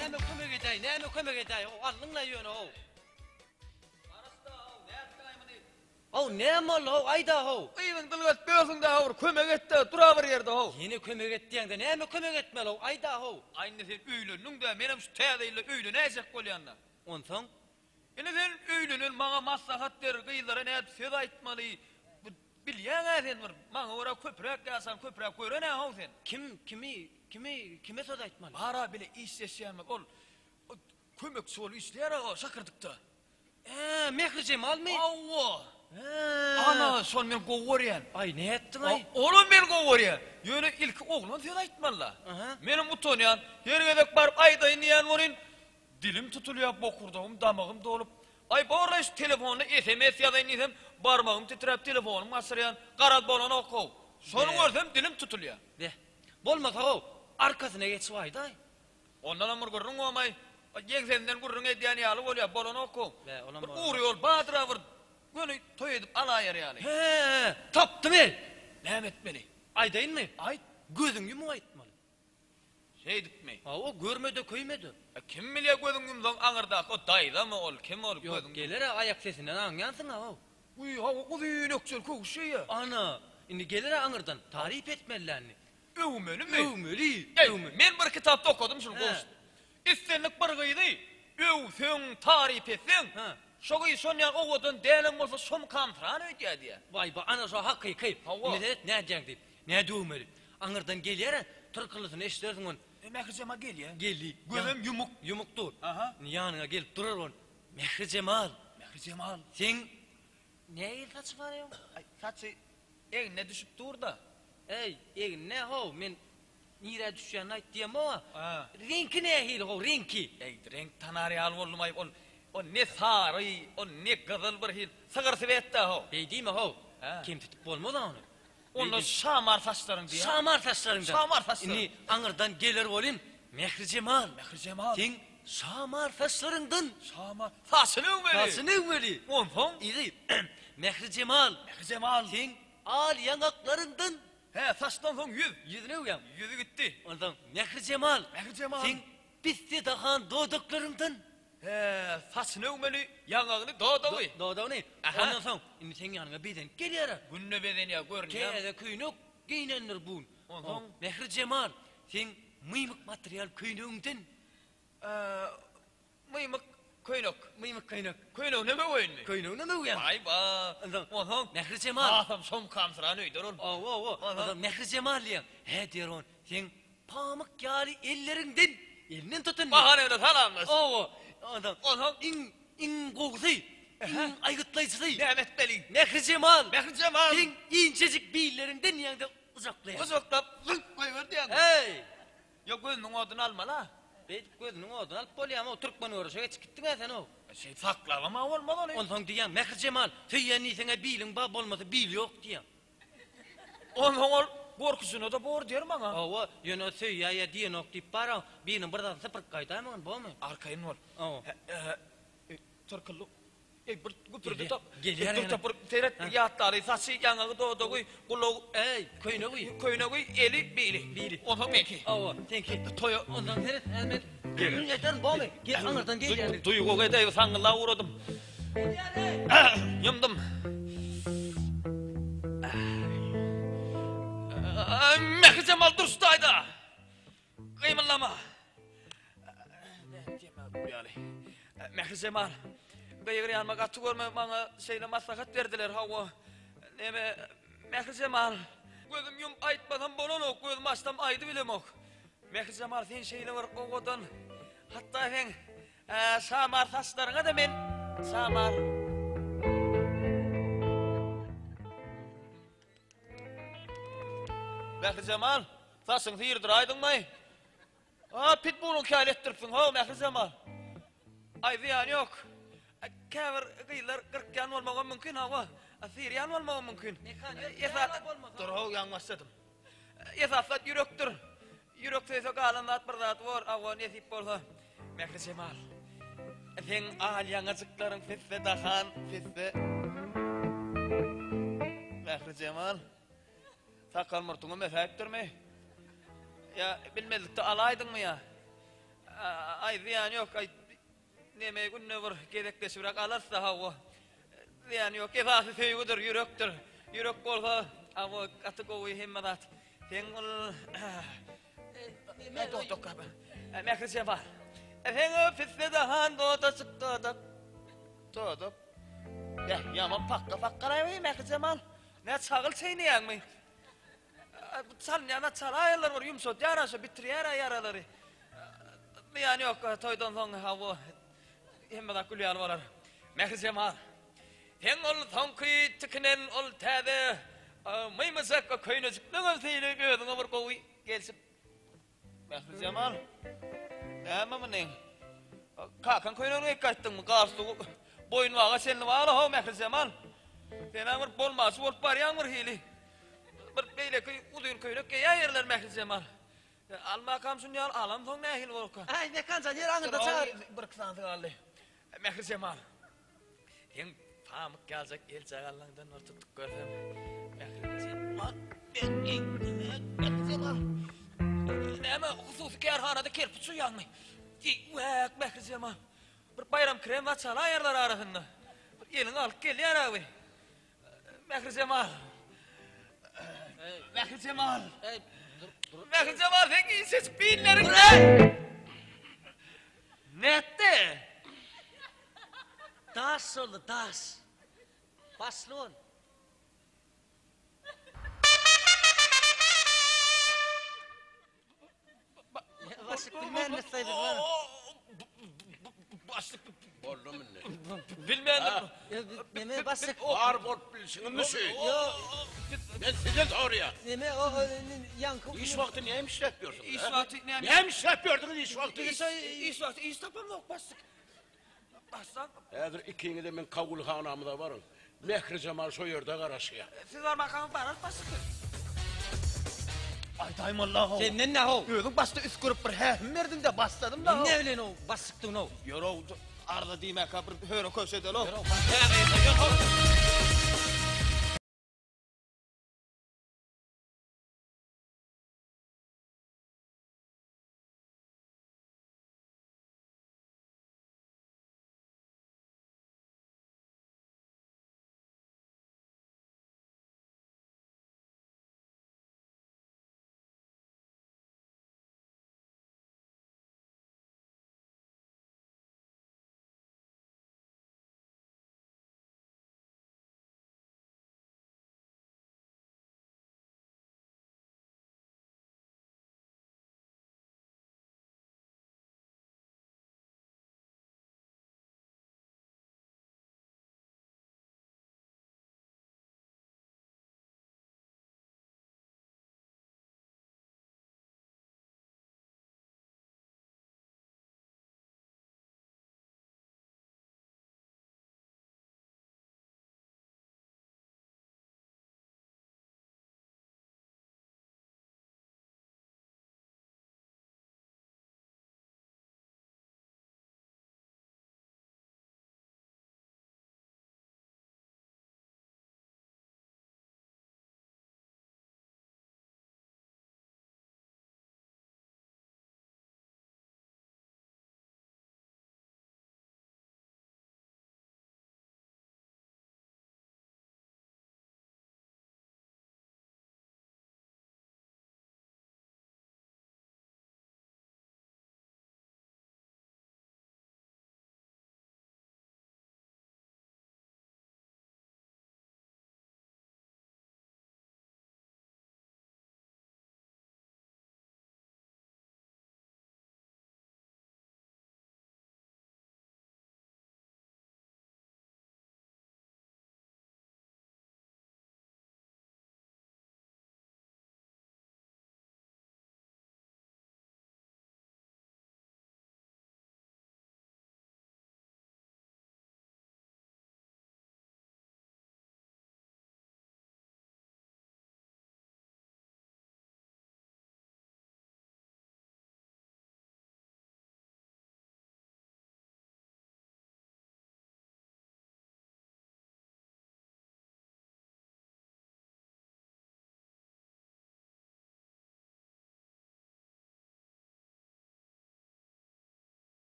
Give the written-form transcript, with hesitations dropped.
Näme kömek edäý, näme kömek edäý, how, aldyň-la ýöne, how. How, näme boldy, how, aýda, how. Yzyň dylgasyp ýörsüň-dä, how, bir kömek et-de, dur-a bir ýerde, how. Ýene kömek et diýeňde, näme kömek etmeli, how, aýda, how. Aý, indi sen öýlendiň-dä, menem şu täze ýylda öýlenäýjek bolýan-da. Onsoň? Indi sen öýlenen, maňa maslahat ber, gyzlara nädip söz aýtmaly, bu bilýäň-ä sen bir, maňa görä köpräk ýaşan, köpräk gören-ä, how, sen. Kim, kimi, kimi, kime söz aýtmaly? Bar-a bile işleşýänmiz, ol, kömekçi bolup işleýär-ä o şakyrdykda. Hä, Mährijemalmy? Hawa. Hä. Ana, şony men gowy görýän. Aý, nätdiň-aý? Olam meni gowy görýär. Ýöne ilki oglan söz aýtmaly-la. Aha. Menem utanýan. Her gezek baryp aýdaýyn diýýän welin, dilim tutulýar, bokurdagym, damagym dolup. Aý, bor-laý şu telefonda sms ýazaýyn diýsem, barmagym titräp telefonym gaçyrýan. Garaz, bolanok-how. Şony görsem dilim tutulýar. Beh, bolmasa-how, arkasyna geçip aýdaý. Ondanam bir gürrüň bolmaý, ýeňsesinden gürrüň edýän ýaly bolýar, bolanok-ow. Bä, olam Bir bolanok. gury ýol bardyr-a bir göni toý edip alaýar ýaly. Hä, tapdym-eý! Näme etmeli? Aýdaýynmy? Aýt. Gözüňi ýumup aýtmaly. Şeýdipmi? Hawa, görme-de, köýme-de. E, kim bilýär gözüňi ýumsaň aňyrdaky o daýzamy ol, kim ol, Ýok, gözüňi. geler-ä aýak sesinden aňýansyň-a, how. Wiý, hawa, uzyn ökjeli köwüş geýýär. Ana, indi geler-ä aňyrdan, taryp etmeli-dä indi. Öwmelimi? Öwmeli, Eý, öwmeli. men bir kitapda okadym şuny Hä. goş. Islendik bir gyzy öwseň, taryp etseň, Hä. şo gyz şonýa owadan dälem bolsa şomkamsyran öýdýär diýýär. Waý, bu ana şo hakyky. Hawa. Indi seret nädýäň diýip. Nädip öwmeli? Aňyrdan gelýär-ä, tyrkyldysyny eşidersiň ony. E, Mährijemal gelýär. Geldi. Gözem ýumuk. Ýumuk dur. Aha. Indi ýanyňa gelip durar ony. Mährijemal. Mährijemal. Seň nähili saçy bar eý oň? Aý, saçy Egnine düşüp dur-da. Eý, egnine how, men nirä düşýänini aýt diýemok-a. A. Reňki nähili how, reňki? Eý, reňk tanar ýaly boldum-aý, ol, ol ne sary, ol ne gyzyl bir hil, sygyr swetde how. Beý diýme how, Hä? kemsitip bolmaz-a ony. Onda şamar saçlaryň diýýän. Şamar saçlaryňdan. Şamar saçlaryň. Indi aňyrdan geler welin, Mährijemal. Mährijemal. Seň şamar saçlaryňdan. Şamar, saçyny öwmeli. Saçyny öwmeli. Onsoň? Yzy, Mährijemal. Mährijemal. Seň al ýaňaklaryňdan. Hä, saçdan soň ýüz. Ýüzüni öwýäň. Ýüzi gitdi. Onsoň, Mährijemal. Mährijemal. Seň pisse dahan dodaklaryňdan. Hä, saçyny öwmeli, ýaňagyny, dodagy. Dodagyny. Aha. Ondan soň, indi seň ýanyňa bezenip gelýär-ä. Günde bezenýär, görünýär. Täze köýnek geýnendir bu gün. Onsoň? Mährijemal, seň mymyk material köýnegiňden. Mymyk köýnek. Mymyk köýnek. Köýneginem öweýinmi? Köýneginem öwýäň. Aý-ba. Onsoň, Onsoň? Mährijemal. Hasam şomkamsyran öýder ol. Hawa, hawa. Onsoň? Onsoň Mährijemal diýýäň. Hä diýer on, seň pamyk ýaly elleriňden elinden tutun. Bahana bilen salamlaş. Hawa. Onsoň, Onsoň? iň, iň gowusy, iň aýgytlaýjysy. Näme etmeli? Mährijemal. Mährijemal. Seň inçejik billeriňden diýýäň-de gujaklaýaň. Gujaklap, zülp goýber diýýäň. Heý! Ýok gözüniň oduny almaly-a. Beýdip gözüniň oduny alyp bolýamy-ow, türkmen görüşe geçip gitdiň-ä sen-ow. Şeýdip saklabam-a bolmaz ony. Onsoň diýýäň, Mährijemal, söýýän diýseň-ä biliň bar, bolmasa bil ýok diýýäň. Onsoň ol gorkusyna-da bor diýer maňa. Hawa, ýöne o söýýä ýa diýenok diýip bar-a, biriniň bir zadyny sypyryp gaýdaýmagyn, bormy? Arkaýyn bol. Hawa. Tyrkyldy. Eý, bir güpürdi tap. Gelýär Dur tap, bir seret, ýatlaly, saçy, ýaňagy, dodagy, gulagy. Eý, köýnegi. Köýnegi, eli, bili. Bili. Onsoň meňki. Hawa, seňki. Toýa. Onsoň seret, häzir men gürrüň ederin, bormy? Gel, aňyrdan gelýär. Duýgy edeý, saňňyldap ugradym. Gelýär, eý! Ýumdum. Mährijemal durşdaýda. Gymyldama. Mährijemal, gygyrýanyma gaty görme, maňa şeýle maslahat berdiler, hawa. Neme, Mährijemal, gözüm ýumup aýtmasam bolanok, gözüm açsam aýdybilemok. Mährijemal, sen şeýle bir owadan, hatda seň şamar saçlaryňa-da men şamar. Mährijemal, saçyňy syýyrdyraýdyňmaý? A, pitbulyň käli etdiripsiň, how, Mährijemal. Aý, zyýany ýok. Käbir gyzlar gyrkýan bolmagam mümkin, hawa. Syýyrýan bolmagam mümkin. Esas, dur, how, ýaňy başladym. Esas zat ýürekdir. Ýürek söýse galan zat bir zat bor, hawa, nesip bolsa. Mährijemal, seň al ýaňajyklaryň pisse dahan, pisse. Mährijemal, sakgal-murtuňy mesäýipdirmi? Ýa bilmezlikde alaýdyňmy ýa? Aý, zyýany ýok, aý, neme günde bir gezekleşibräk alarys-da, hawa. Zyýany ýok, esasy söýgüdir, ýürekdir. Ýürek bolsa, hawa, gaty gowy hemme zat. Seň ol, Dodak, Mährijemal. Seň o pisse dahan dodajyk dodak. Dodak. Beh, ýaman pakga pakgalaý, Mährijemal. Nä çagyl çeýneýäňmi? Çalynýan-a çalaýarlar bir ýumşadýar-a şo bitirýär-ä ýaralary. Zyýany ýok, toýdan soň hawa hemme zat gül ýaly bolar. Mährijemal, seň ol soňky tikinen ol täze mymyjak köýnejikleňem seýle özüňe bir gowy gelşip. Mährijemal, näme munyň? Kakaň köýnegini geýip gaýtdyňmy? Galstugy boýunbaga çenli bar-a-how, Mährijemal. Sen-ä bir bolmaçy bolup barýaň bir hili. Bir beýleki uzyn köýnek geýäýerler, Mährijemal. Almakam şuny ýaly, alamsoň nähili bolarka? Äý, Mekan jan, ýeri aňyrda çagyr. Bir-iki sanysy galdy. Mährijemal. Seň pamyk ýaljak eljagallaňdan bir tutup görsem. Mährijemal, Mährijemal. Näme, hususy kärhanada kerpiç uýýaňmy? Wäk, Mährijemal. Bir Baýram krem zat çalaýarlar arasynda. Bir eliňi alyp gelýär abi. Mährijemal. Mährijemal. Mährijemal, seň işeçik billeriň. Nätdi? Daş boldy, daş. Başly bol. Başlyk bilmändir saýdyr bar. Başlyk Boldum indi. Bilmändir. Neme başlyk? Bar bolup bilşiňizmi şu? Men size soraýan. Neme o ýaňky Iş wagty näme işläp ýörsüňiz? Iş wagty näme? Näme işläp ýördüňiz iş wagty? Iş wagty iş tapamok başlyk. Başlan. Häzir ikiňizem meň kabulhanamyza baryň. Mährijemal şo ýerde garaşýar. Siz barmakaňyz bararys başlyk. Aýdaýma Allah-ow. Senden nähow? Özüň başda üsgürip bir hähim berdiň-de, başladym-da. Men ne bilen o başlykdygyny-ow. Ýör-ow, arza diýmäkä bir höre-köşe edeli-ow. Ýör-ow. Hä, ýör-ow.